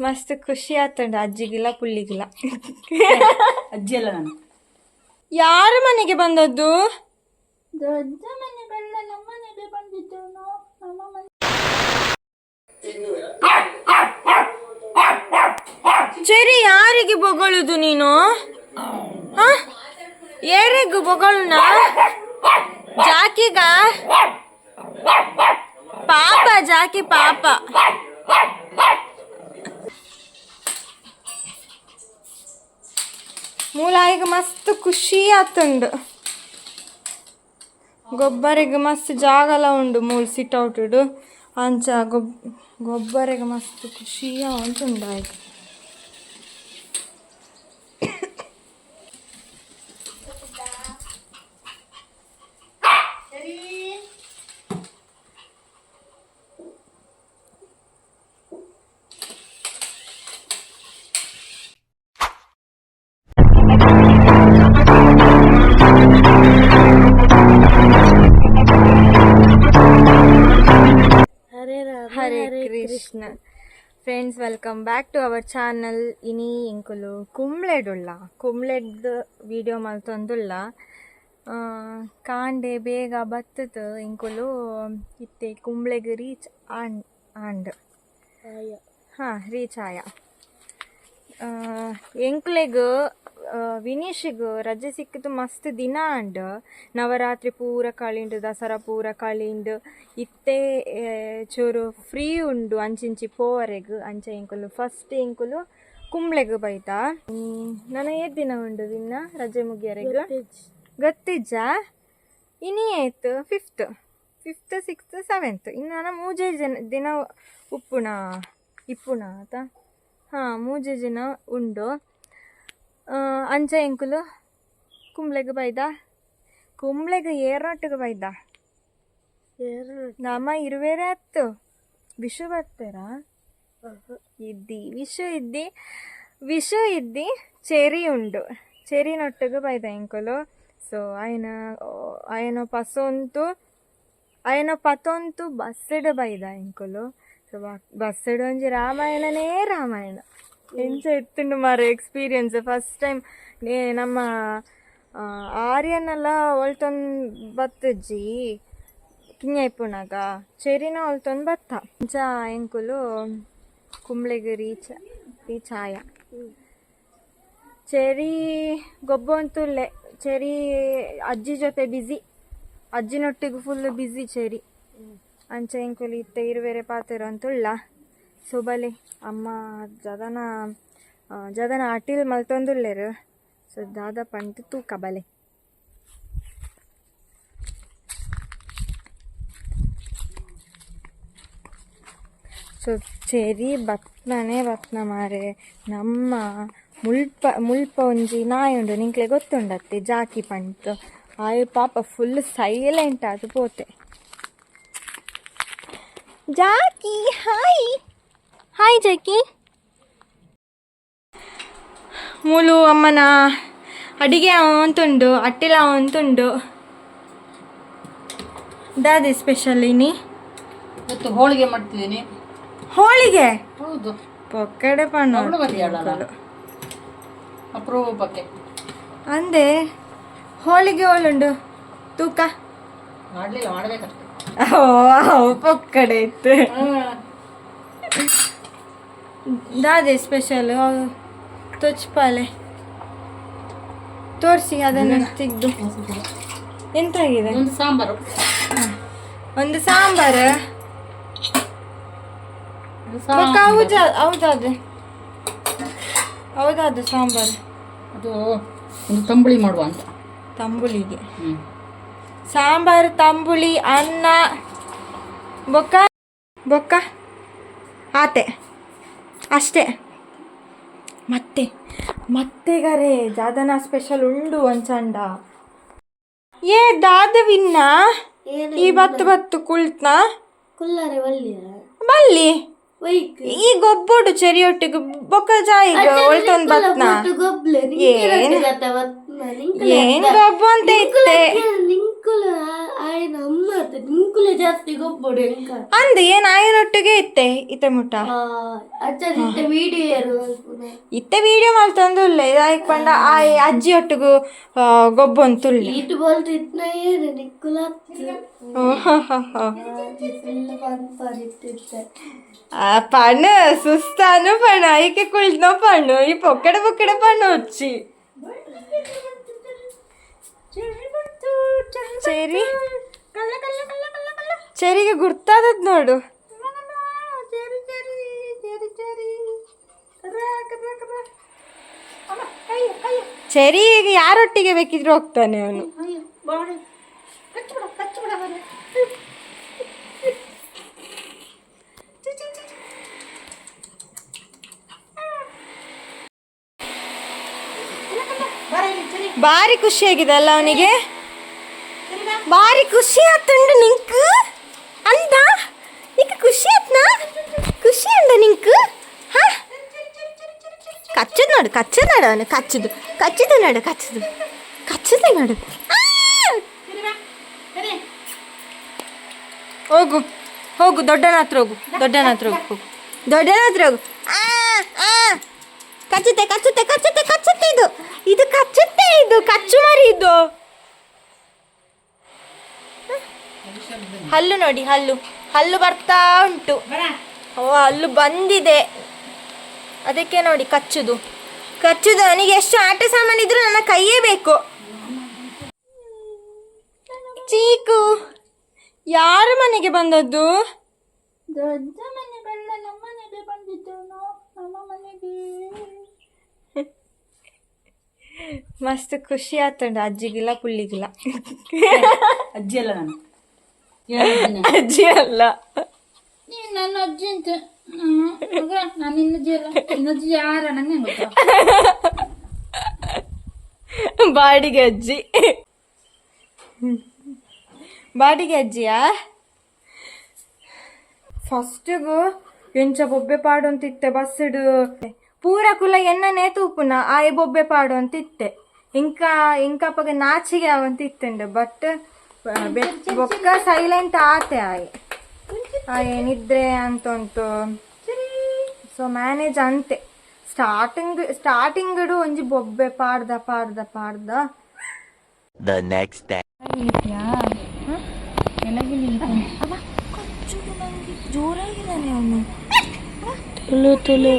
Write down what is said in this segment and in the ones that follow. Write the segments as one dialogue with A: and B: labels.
A: ಮಸ್ತ್ ಖುಷಿ ಆತುಂಡು ಅಜ್ಜಿಗಿಲ್ಲ ಪುಲ್ಲಿಗಿಲ್ಲ.
B: ಅಜ್ಜಿ ಅಲ್ಲ ನಾನು.
A: ಯಾರ ಮನೆಗೆ ಬಂದದ್ದು?
C: ದೊಡ್ಡ ಮನೆ ಬಲ್ಲ ನಮ್ಮನೆಗೆ ಬಂದಿದ್ದನು ನಮ್ಮ ಮನೆ.
A: ಸರಿ, ಯಾರಿಗೆ ಬೊಗಳುದು ನೀನು? ಹ? ಏರಿಗೂ ಬೊಗಳುನ? ಜಾಕಿಗ? ಪಾಪ ಜಾಕಿ ಪಾಪ. ಮೂಲಾಯಿಗೆ ಮಸ್ತ್ ಖುಷಿ ಆತುಂಡು. ಗೊಬ್ಬರಿಗೆ ಮಸ್ತ್ ಜಾಗಲ ಉಂಡು ಮೂಲು ಸಿಟ್ ಔಟುಡು. ಅಂಚ ಗೊಬ್ಬರಿಗೆ ಮಸ್ತ್ ಖುಷಿ ಉಂಟುಂಡು ಆಯ್ತು.
C: Hare Rama
A: Hare Krishna friends, welcome back to our channel. ಇನಿ ಎಂಕುಲು ಕುಂಬ್ಳೆಡುಳ್ಳ ಕುಂಬ್ಳೆಡ್ ವಿಡಿಯೋ ಮಲ್ತೊಂದುಳ್ಳ. ಕಾಂಡೆ ಬೇಗ ಬತ್ತದು ಎಂಕುಲು ಇತ್ತೆ ಕುಂಬ್ಳೆಗ್ ರೀಚ್ ಆಂಡ್ ಆಂಡ್ ಹಾಂ ರೀಚ್ ಆಯ. ಎಂಕ್ಲೆಗ್ ವಿನೀಶ್ಗ್ ರಜೆ ಸಿಕ್ಕಿದ್ದು ಮಸ್ತ್ ದಿನ ಆಂಡ್. ನವರಾತ್ರಿ ಪೂರ ಕಳಿಂಡು, ದಸರಾ ಪೂರ ಕಳಿಂಡು, ಇತ್ತೆ ಚೂರು ಫ್ರೀ ಉಂಡು ಅಂಚಿಂಚಿ ಪೋವರೆಗ್. ಅಂಚ ಎಂಕುಲು ಫಸ್ಟ್ ಎಂಕುಲು ಕುಂಬ್ಳೆಗ್ ಬೈತ. ನನ ಏತ್ ದಿನ ಉಂಡು ವಿನ್ನ ರಜೆ ಮುಗಿಯರೆಗ್? ಗೊತ್ತಿಜ್ಜಾ? ಇನಿ ಆಯ್ತು fifth, fifth sixth seventh, ಇನ್ನು ನನ್ನ ಮೂಜೆ ಜನ ದಿನ ಉಪ್ಪುಣ ಇಪ್ಪುಣ ಆತ. ಹಾಂ, ಮೂಜೆ ಜನ ಉಂಡು. ಅಂಚ ಎಂಕುಲು ಕುಂಬ್ಳೆಗ್ ಬೈದ. ಕುಂಬ್ಳೆಗ್ ಏರ್ನೊಟ್ಟಿಗೆ ಬೈದ? ನಮ್ಮ ಇರುವೇರೆ ಅತ್ತು ವಿಷು ಬರ್ತೀರಾ ಇದ್ದಿ, ವಿಷು ಇದ್ದಿ, ವಿಷು ಇದ್ದಿ, ಚೆರಿ ಉಂಡು, ಚೆರಿನೊಟ್ಟಿಗೆ ಬೈದ ಎಂಕುಲು. ಸೊ ಆಯನ ಆಯನ ಪಸೊಂತು ಆಯನ ಪತೊಂತು ಬಸ್ಸೆಡ್ ಬೈದ ಎಂಕುಲು. ಸೊ ಬಸ್ಸೆಡ್ ಒಂಜಿ ರಾಮಾಯಣನೇ ರಾಮಾಯಣ. ಎಂಚ ಇತ್ತುಂಡು ಮಾರೆ experience? First time ನಮ್ಮ ಆರ್ಯನೆಲ್ಲ ಒಲ್ತೊಂದು ಬತ್ತಜ್ಜಿ ಕಿನ್ಯ ಇಪ್ಪುನಗ, ಚೆರಿನ ಒಲ್ತೊಂದು ಬತ್ತ. ಅಂಚ ಎಂಕುಲು ಕುಂಬ್ಳೆಗ್ ರೀಚ್ ರೀಚ್ ಆಯ. ಚೆರಿ ಗೊಬ್ಬೊಂತುಲ್ಲೆ. ಚೆರಿ ಅಜ್ಜಿ ಜೊತೆ ಬ್ಯುಸಿ, ಅಜ್ಜಿನೊಟ್ಟಿಗೆ full busy cherry. ಅಂಚ ಎಂಕುಲು ಇತ್ತೆ ಇರುವೆರೆ ಪಾತೆರೊಂತುಳ್ಳ. ಸೊ ಬಲೆ, ಅಮ್ಮ ಜದನ ಜದನ ಅಟಿಲ್ ಮಲ್ತೊಂದುಲ್ಲೆರ್. ಸೊ ದಾದ ಪಂತ್ ತೂಕ ಬಲೆ. ಸೊ ಚೆರಿ ಬತ್ನನೇ ಬತ್ನ ಮಾರೆ. ನಮ್ಮ ಮುಲ್ಪ ಮುಲ್ಪ ಒಂಜಿ ನಾಯಿ ಉಂಡು, ನಿಂಕ್ಲೆ ಗೊತ್ತುಂಡತ್ತೆ, ಜಾಕಿ ಪಂತ್. ಆಯೆ ಪಾಪ ಫುಲ್ ಸೈಲೆಂಟ್ ಆದ್ ಪೋತೆ. Jackie hi hi Jackie. ಮೂಲು ಅಮ್ಮನ ಅಡಿಗೆ ಅಂತುಂಡು, ಅಟ್ಟಿಲ ಅಂತುಂಡು. ದಾದೆ ಸ್ಪೆಷಲ್ ಇನಿ?
B: ಇವತ್ತು ಹೋಳಿಗೆ ಮಾಡ್ತಿದ್ದೀನಿ.
A: ಹೋಳಿಗೆ?
B: ಹೌದು.
A: ಪೊಕ್ಕಡೆ ಪಣ್ಣು.
B: ಅವಳು ಬದಿಯಾಳಲ್ಲ ಅಪರೂಪಕ್ಕೆ.
A: ಅಂದೆ, ಹೋಳಿಗೆ ಓಲುಂಡು ತೂಕ?
B: ಮಾಡ್ಲಿಲ್ಲ, ಮಾಡ್ಬೇಕಷ್ಟೆ.
A: ಓ ಪೊಕ್ಕಡೆ ಇತ್ತು. ದಾದೆ ಸ್ಪೆಷಲ್ ತೊಚ್ಪಾಲೆ ತೋರಿಸಿ, ಅದನ್ನು ತೆಗ್ದು ಎಂತಾಗಿದೆ?
B: ಒಂದು ಸಾಂಬಾರು.
A: ಒಂದು ಸಾಂಬಾರು.
B: ಒಂದು
A: ಬೊಕ್ಕ
B: ಸಾಂಬಾರು.
A: ಹೌದಾ? ಹೌದಾದೆ, ಹೌದಾದ ಸಾಂಬಾರು.
B: ಅದು ಒಂದು ತಂಬುಳಿ ಮಾಡುವ ಅಂತ.
A: ತಂಬುಳಿಗೆ?
B: ಹ್ಮ್.
A: ಸಾಂಬಾರು, ತಂಬುಳಿ, ಅನ್ನ, ಬೊಕ್ಕ ಬೊಕ್ಕ ಆತೆ ಅಷ್ಟೇ. ಮತ್ತೆ ಮತ್ತೆಗರೆ ಜಾದನ ಸ್ಪೆಷಲ್ ಉಂಡು ಒಂಚಂಡ. ಏ ದಾದವಿನ್ನ ಈ ಬತ್ತು ಬತ್ತು ಕುಳ್ತ್ನಾ?
C: ಕುಲ್ಲರೆ ಒಳ್ಳೆಯ
A: ಬಲ್ಲಿ.
C: ವೈಕ್.
A: ಈ ಗೊಬ್ಬೊಡು ಚೆರಿಯೊಟ್ಟಿಗೆ ಬೊಕ್ಕ ಜಾಯಿಗ ಒಳ್ತೊಂದು ಬತ್ನಾ?
C: ಗೊಬ್ಲೆ.
A: ಏನ್? ಏನ್ ಗೊಬ್ಬು ಅಂತ ಇತ್ತೆ.
D: ನಿಂಕುಲು ಆಯ್ನ ಅಮ್ಮ ನಿಂಕುಲೆ ಜಾಸ್ತಿ ಗೊಬ್ಬಡು ಎಂಕ.
A: ಅಂದ್ ಏನ್ ಆಯನೊಟ್ಟಿಗೆ ಇತ್ತೆ ಇತ್ತೆ ಮುಟ್ಟ.
D: ಅಚ್ಚ ಇತ್ತೆ ವಿಡಿಯೋ ಯಾರು?
A: ಇತ್ತೆ ವಿಡಿಯೋ ಮಲ್ತೊಂದುಲ್ಲೆ. ದಾಯೆಗ್ ಪಂಡ ಆ ಅಜ್ಜಿ ಒಟ್ಟುಗು ಗೊಬ್ಬು ಅಂತುಲ್ಲೆ.
D: ಈಟ್ ಬೋಲ್ಟ್ ಇತ್ನ ಏನು ನಿಕ್ಕುಲ.
A: ಆ ಪಣ್ಣು ಸುಸ್ತಾನು ಪಣ್ಣು ಐಕೆ ಕುಳ್ದ್ನೋ ಪಣ್ಣು ಈ ಪೊಕ್ಕಡೆ ಪೊಕ್ಕಡೆ ಪಣ್ಣು వచ్చಿ చెరి చెರಿಗೆ ಗುರ್ತಾದದ್ ನೋಡು. ಚೆರಿ ಈಗ ಯಾರೊಟ್ಟಿಗೆ ಬೇಕಿದ್ರು ಹೋಗ್ತಾನೆ ಅವನು. ಭಾರಿ ಖುಷಿಯಾಗಿದೆ ಅಲ್ಲ ಅವನಿಗೆ? ಭಾರಿ ಖುಷಿ ಆತುಂಡು ನಿಂಕು ಅಂದ. ನಿಂಗೆ ಖುಷಿ ಆತ್ನಾ? ಖುಷಿ ಅಂದ ನಿಂಕು? ಹಾ, ಕಚ್ಚದ್ ನೋಡು, ಕಚ್ಚದ್ ನೋಡು, ಅವನು ಕಚ್ಚುದು ಕಚ್ಚುದು ನೋಡು, ಕಚ್ಚುದು ಕಚ್ಚುದು ನೋಡು. ಆ! ಹೋಗು ಹೋಗು, ದೊಡ್ಡನ ಹತ್ರ ಹೋಗು, ದೊಡ್ಡನ ಹತ್ರ ಹೋಗು, ಹೋಗು ದೊಡ್ಡನ ಹತ್ರ ಹೋಗು. ಆ ಆ ಕಚ್ಚುತ್ತೆ ಕಚ್ಚುತ್ತೆ ಕಚ್ಚುತ್ತೆ ಕಚ್ಚುತ್ತೆ, ಇದು ಇದು ಕಚ್ಚುತ್ತೆ, ಇದು ಕಚ್ಚು ಮರಿ ಇದು. ಹಲ್ಲು ನೋಡಿ, ಹಲ್ಲು ಹಲ್ಲು ಬರ್ತಾ ಉಂಟು. ಓ, ಹಲ್ಲು ಬಂದಿದೆ. ಅದಕ್ಕೆ ನೋಡಿ ಕಚ್ಚುದು ಕಚ್ಚುದು. ಅವನಿಗೆ ಎಷ್ಟು ಆಟ ಸಾಮಾನು ಇದ್ರೂ ನನ್ನ ಕೈಯೇ ಬೇಕು. ಚೀಕು ಯಾರ ಮನೆಗೆ ಬಂದದ್ದು?
C: ದೊಡ್ಡ ಮನೆ ಕಳ್ಳ ನಮ್ಮನೆಗೆ ಬಂದಿದ್ದನು, ನಮ್ಮ ಮನೆಗೆ.
A: ಮಸ್ತ್ ಖುಷಿ ಆತಂಡ ಅಜ್ಜಿಗಿಲ್ಲ ಪುಳ್ಳಿಗಿಲ್ಲ.
B: ಅಜ್ಜಿ ಅಲ್ಲ ನಾನು.
A: ಅಜ್ಜಿ ಅಲ್ಲ.
C: ನೀನು ನನ್ನ ಅಜ್ಜಿ ಅಂತ ಮಗ, ನಾನು ನಿನ್ನ ಅಜ್ಜಿ ಅಲ್ಲ. ನಿನ್ನ ಅಜ್ಜಿ ಯಾರ ನಂಗೆ ಗೊತ್ತಾ?
A: ಬಾಡಿಗೆ ಅಜ್ಜಿ, ಬಾಡಿಗೆ ಅಜ್ಜಿಯಾ? ಫಸ್ಟಿಗೂ ಎಂಚ ಬೊಬ್ಬೆ ಪಾಡು ಅಂತಿತ್ತೆ ಬಸ್ಸುಡು. ಪೂರ ಕುಲ ಎನ್ನನೇ ತೂಪುನ ಆಯೆ ಬೊಬ್ಬೆ ಪಾಡು ಅಂತಿತ್ತೆ. ಇಂಕ ಇಂಕ ಅಪ್ಪಗ ನಾಚಿಗೆ ಅವಂತಿತ್ತುಂಡು. ಬಟ್ ಬೊಕ್ಕ ಸೈಲೆಂಟ್ ಆತೆ ಆಯೆ ಆಯೆ ನಿದ್ರೆ ಅಂತುಂಟು. ಸೊ ಮ್ಯಾನೇಜ್ ಅಂತೆ. ಸ್ಟಾರ್ಟಿಂಗ್ ಸ್ಟಾರ್ಟಿಂಗ್ ಒಂಜಿ ಬೊಬ್ಬೆ ಪಾಡ್ದ ಪಾಡ್ದ ಪಾಡ್ದ.
E: The next day.
A: ಜೋರಾಗಿದ್ದಾನೆ ಅವನು.
D: ತುಳು ತುಳು.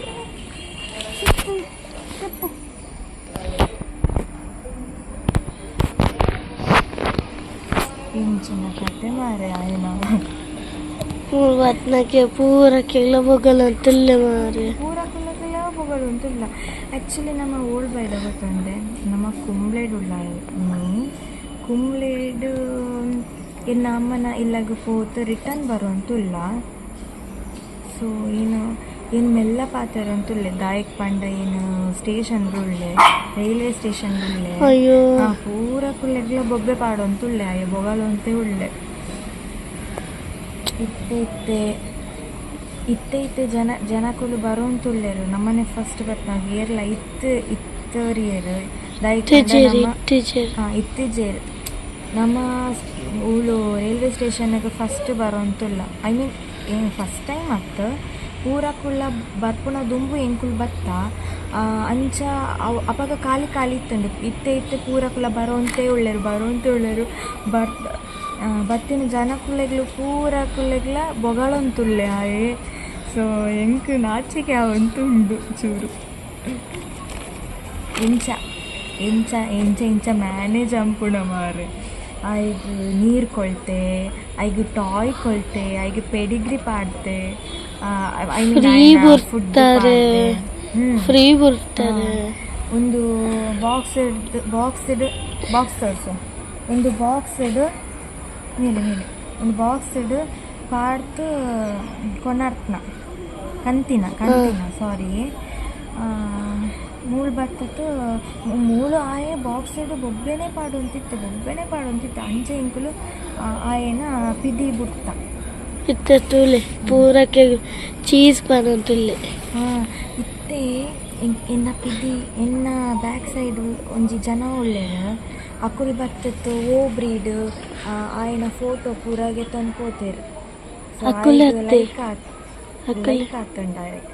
A: ಇಂಚಿನ ಕತೆ ಮಾರೆ ಆಯ್ನ.
D: ಬತ್ನಕ್ಕೆ ಪೂರ ಕೆಲ ಬೊಗಲ ತುಲ್ಲೆ ಮಾರೆ.
A: ಪೂರ ಕುಲ್ಲ ಕುಲ್ಲ ಪೊಗಲು ಉಂಟುಲ್ಲ. ಆ್ಯಕ್ಚುಲಿ ನಮ್ಮ ಓಲ್ಡ್ ಬೈದ ಗೊತ್ತುಂಡೆ, ನಮ್ಮ ಕುಂಬ್ಳೆಡ್ ಉಳ್ಳ ನೀ ಕುಂಬ್ಳೆಡ್ ಎನ್ನ ಅಮ್ಮನ ಇಲ್ಲಗ್ ಪೋತು ರಿಟರ್ನ್ ಬರುವಂತುಲ್ಲ. ಸೊ ಏನು ಏನು ಮೆಲ್ಲ ಪಾತೆರ ಅಂತುಲ್ಲೆ. ದಾಯಕ್ ಪಂಡ ಏನು ಸ್ಟೇಷನ್ ಉಳ್ಳೆ, ರೈಲ್ವೆ ಸ್ಟೇಷನ್ ಉಳ್ಳೆ.
D: ಅಯ್ಯೋ.
A: ಪೂರ ಕುಲ್ಲೆಗ್ಲ ಬೊಬ್ಬೆ ಪಾಡೊಂತುಲ್ಲೆ, ಆಯೆ ಬೊಗಲೊಂತೆ ಉಳ್ಳೆ. ಇತ್ತೆ ಇತ್ತೆ ಇತ್ತೆ ಇತ್ತೆ ಜನ ಜನಕುಲು ಬರೋಂತುಲ್ಲೆರು. ನಮ್ಮನೆ ಫಸ್ಟ್ ಬತ್ನಾಗ ಏರ್ಲ ಇತ್ತು ಇತ್ತರಿಯರು. ದಾಯೆಗ್ ಪಂಡ
D: ಟೀಚರ್
A: ನಮ್ಮ
D: ಟೀಚರ್.
A: ಹಾಂ, ಇತ್ತಿಜೆರ್. ನಮ್ಮ ಊಳು ರೈಲ್ವೆ ಸ್ಟೇಷನ್ಗೆ ಫಸ್ಟ್ ಬರೋಂತುಲ್ಲ. I mean ಏನು ಫಸ್ಟ್ ಟೈಮ್ ಅತ್ತು. ಪೂರಕುಲ್ಲ ಬರ್ಪುನ ದುಂಬು ಎಂಕುಲು ಬತ್ತ. ಅಂಚ ಅವು ಅಪಗ ಖಾಲಿ ಖಾಲಿ ಇತ್ತುಂಡು. ಇತ್ತೆ ಇತ್ತೆ ಪೂರಕುಲ ಬರೋಂತೆ ಉಳ್ಳೆರು, ಬರೋಂತೆ ಉಳ್ಳೆರು. ಬರ್ ಬತ್ತಿನ ಜನಕುಲೆಗ್ಲು ಪೂರಕುಲೆಗ್ಲ ಬೊಗಳೊಂತುಲ್ಲೆ ಆಯೆ. ಸೊ ಎಂಕ್ ನಾಚಿಕೆ ಆವೊಂತುಂಡು ಚೂರು. ಎಂಚ ಎಂಚ ಎಂಚ ಎಂಚ ಮ್ಯಾನೇಜ್ ಅಂಪುಣ ಮಾರೆ. ಐಗ್ ನೀರು ಕೊಳ್ತೆ, ಐಗ್ ಟಾಯ್ ಕೊಳ್ತೆ, ಐಗ್ ಪೆಡಿಗ್ರಿ ಪಾಡ್ತೆ, I mean
D: free
A: food.
D: ಬರ್ತಾರೆ. ಫ್ರೀ ಬರ್ತಾರೆ.
A: ಒಂದು ಬಾಕ್ಸ್ ಬಾಕ್ಸ್ ಬಾಕ್ಸ್ ತೋರಿಸು. ಒಂದು ಬಾಕ್ಸ್ ಮೇಲೆ ಮೇಲೆ ಒಂದು ಬಾಕ್ಸ್ ಪಾಡ್ತು ಕೊನಾರ್ತ್ನ ಕಂತಿನ ಕಂತಿನ ಸಾರಿ ಮೂಳು ಬತ್ತತ್ತು. ಮೂಳು ಆಯೆ ಬಾಕ್ಸ್ ಬೊಬ್ಬೆನೆ ಪಾಡೊಂತಿತ್ತು, ಬೊಬ್ಬೆನೆ ಪಾಡೊಂತಿತ್ತು. ಅಂಚೆ ಇಂಕುಲು ಆಯೆನ ಪಿದಿ ಬುಡ್ತ.
D: ಇತ್ತೆ ತೂಲೆ ಪೂರಕ್ಕೆ ಚೀಸ್ ಪನೊಂದುಲ್ಲೆ.
A: ಇತ್ತೆ ಎನ್ನ ಪಿದಿ ಎನ್ನ ಬ್ಯಾಕ್ ಸೈಡ್ ಒಂಜಿ ಜನ ಉಲ್ಲೆರ್. ಅಕುಲು ಬತ್ತತ್ತು ಓ ಬ್ರೀಡ್ ಆಯನ ಫೋಟೋ ಪೂರ ಗೆತೊಂದು ಪೋತೆರ್.
D: ಅಕುಲು ಅತ್ತೆ. ಅಕುಲು
A: ಲೈಕ್ ಆತುಂಡ ಆಯಗ್.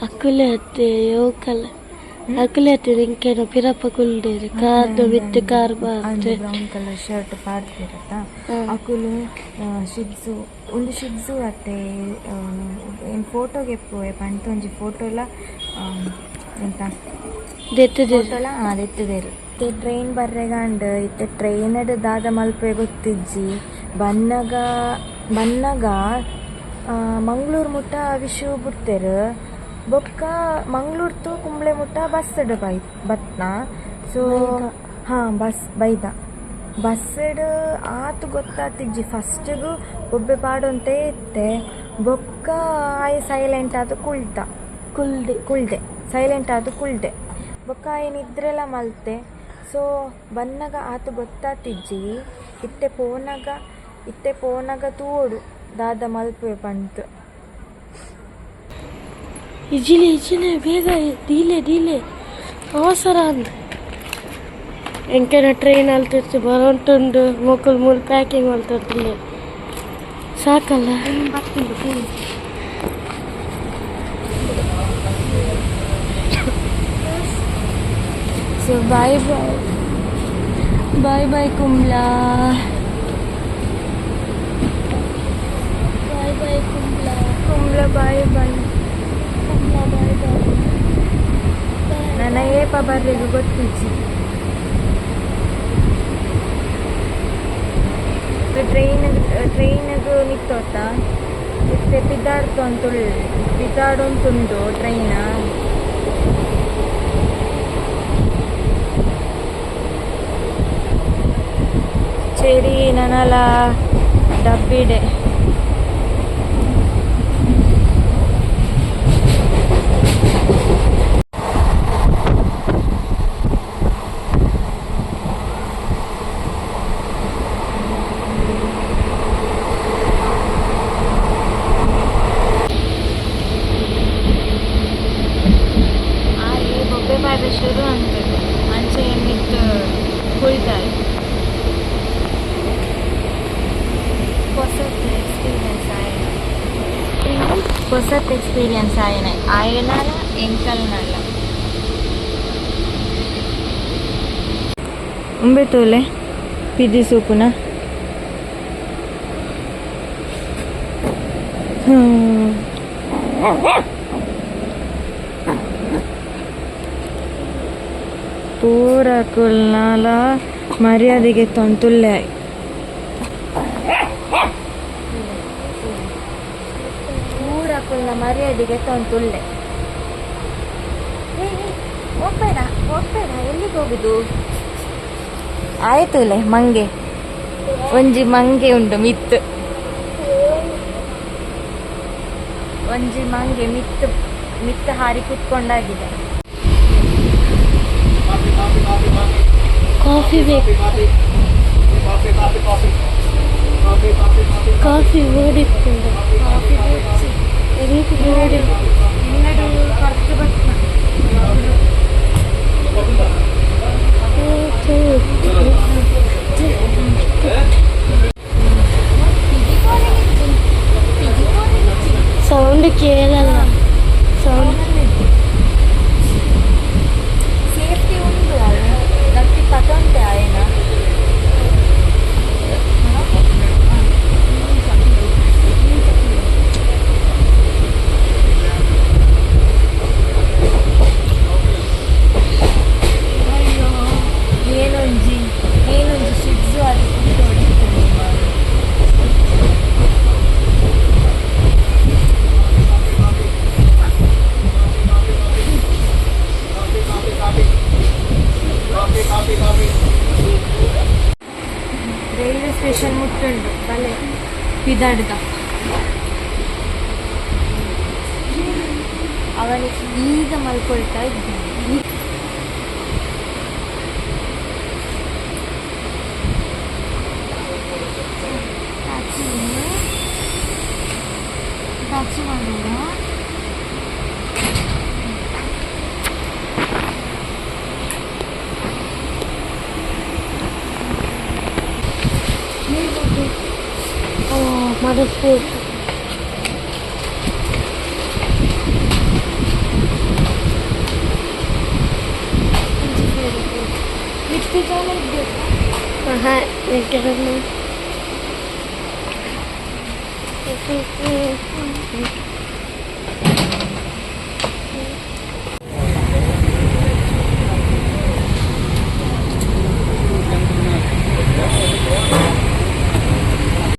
D: ಅಕುಲೆ ಅತ್ತೆ ಯೋಕಲ ಅಕುಲೆ ಅತ್ತೆ ನಿಂಕೇನ ಪಿರಪ್ಪ ಕುಲ್ದೇರು ಕಾರ್ದ ಮಿತ್ತು ಕಾರ್ ಬಾರ್ದೆ.
A: ಬ್ರೌನ್ ಕಲರ್ ಶರ್ಟ್ ಪಾಡ್ದಿರತ್ತ ಅಕುಲು. ಶಿಡ್ಸು ಉಂದು ಶಿಡ್ಸು ಅತ್ತೆ, ಏನು ಫೋಟೋಗೆ ಪೋಯೆ ಪಂತ ಒಂಜಿ ಫೋಟೋಲ ಎಂತ
D: ದೆತ್ತುದೇರು.
A: ಫೋಟೋಲ ದೆತ್ತುದೇರು. ಇತ್ತೆ ಟ್ರೈನ್ ಬರ್ರೆಗಾಂಡ್. ಇತ್ತೆ ಟ್ರೈನಡ್ ದಾದ ಮಲ್ಪೆ ಗೊತ್ತಿಜ್ಜಿ. ಬನ್ನಗ ಬನ್ನಗ ಮಂಗಳೂರು ಮುಟ್ಟ ವಿಶು ಬುಡ್ತೆರ್. ಬೊಕ್ಕ ಮಂಗಳೂರು ತು ಕುಂಬ್ಳೆ ಮುಟ್ಟ ಬಸ್ ಬೈ ಬತ್ನ. ಸೊ ಹಾಂ, ಬಸ್ ಬೈದ. ಬಸ್ಡ್ ಆತ್ ಗೊತ್ತಾತಿಜ್ಜಿ. ಫಸ್ಟ್ಗು ಬೊಬ್ಬೆ ಪಾಡೊಂತೆ ಇತ್ತೆ. ಬೊಕ್ಕ ಆಯೆ ಸೈಲೆಂಟ್ ಆದ್ ಕುಲ್ತ.
D: ಕುಲ್ದೆ.
A: ಕುಲ್ದೆ, ಸೈಲೆಂಟ್ ಆದ್ ಕುಲ್ದೆ. ಬೊಕ್ಕ ಆಯೆ ನಿದ್ರೆಲ ಮಲ್ತೆ. ಸೊ ಬನ್ನಗ ಆತ್ ಗೊತ್ತಾತಿಜ್ಜಿ. ಇತ್ತೆ ಪೋನಗ, ಇತ್ತೆ ಪೋನಗ ತೂವೊಡು ದಾದ ಮಲ್ಪುವೆ ಪಂತ್.
D: ಇಜಿಲೆ ಇಜಿಲೆ, ಬೇಗ ದೀಲೆ ದೀಲೆ, ಅವಸರ ಅಂದ್. ಎಂಕೆನ ಟ್ರೈನ್ ಅಲ್ತಿರ್ತಿ ಬರೋಂಟುಂಡು. ಮೊಕುಲು ಮೂಲು ಪ್ಯಾಕಿಂಗ್ ಮಲ್ತೊಂದುಲ್ಲೆರ್ ಸಾಕಲ್ಲ.
A: So bye bye, bye bye Kumbla.
D: Bye bye Kumbla.
A: Kumbla bye bye.
D: Kumbla bye bye.
A: ನನ್ನ ಏಪ ಬರ್ರೆಗ್ ಗೊತ್ತಿಜ್ಜಿ. ಟ್ರೈನ್ ಟ್ರೈನ್ಗ್ ಮಿತ್ತೋತ ಇತ್ತೆ ಪಿದಾಡ್ತೊಂತುಳ್ ಪಿದಾಡೊಂತುಂಡು ಟ್ರೈನ್. ಚೆರಿ ನನಲ ಡಬ್ಬಿಡೆ. ಆಯೆ ಬೊಬ್ಬೆ ಪಾಡ್ರೆ ಶುರು ಅಂತದೆ. ಅಂಚೆ ಮಿತ್ತ್ ಕುಳ್ತಾರೆ. ಹೊಸತ್ ಎಕ್ಸ್ಪೀರಿಯನ್ಸ್ ಆಯನ, ಹೊಸತ್ ಎಕ್ಸ್ಪೀರಿಯನ್ಸ್ ಆಯನ ಆಯನಾಲ ಎಂಕಲ್ನಲ. ಉಂಬೆ ತೋಲೆ ಪಿದಿ ಸೂಪುನ. ಪೂರ ಕುಲ್ನಾಲ ಮರ್ಯಾದೆಗೆ ತೊಂತುಲ್ಲೆ. ಪೂರ ಕುಲ್ನ ಮರ್ಯಾದೆಗೆ ತೊಂತುಲ್ಲೆ. ಹೋಗ್ಬೇಡ ಹೋಗ್ಬೇಡ, ಎಲ್ಲಿಗೆ ಹೋಗುದು? ಆಯ್ತುಲೆ ಮಂಗೆ, ಒಂಜಿ ಮಂಗೆ ಉಂಡು ಮಿತ್ತು. ಒಂಜಿ ಮಂಗೆ ಮಿತ್ತು ಮಿತ್ತು ಹಾರಿ ಕುತ್ಕೊಂಡಾಗಿದೆ.
D: ಕಾಫಿ ಬೇಕು, ಕಾಫಿ ಓಡಿತ್ತು.
A: ಕಾಫಿ ಬೋಡ್ಚಿ.
D: ಎಂಕ್ ಬೋಡಿ.
A: ಇಲ್ಲಡು ಹೊರತು ಬತ್ನ.
D: ಸೌಂಡ್ ಕೇಳಲ್ಲ ಸೌಂಡ್.
A: ಸೇಫ್ಟಿ ಉಂಡು ಅವು ಗಟ್ಟಿ ಪತೊಂತೆ ಆಯನ. ಅಯ್ಯೋ, ಏನೊಂಜಿ ಏನೊಂಜಿ ಶಿಡ್ಸು ಅದು ಕುಟ್ಟೋಡಿತ್ತು. Railway station ಮುಟ್ಟುಂಡು. ಬಲೆ ಪಿದಾಡ್ದ. ಅವನಿಗೆ ಈಗ ಮಲ್ಕೊಳ್ತಾ ಇದ್ದಾನೆ.
D: ಮನಸ್ಸು. ಆಹಾ, ಎಂಕೆಲ್ಲ.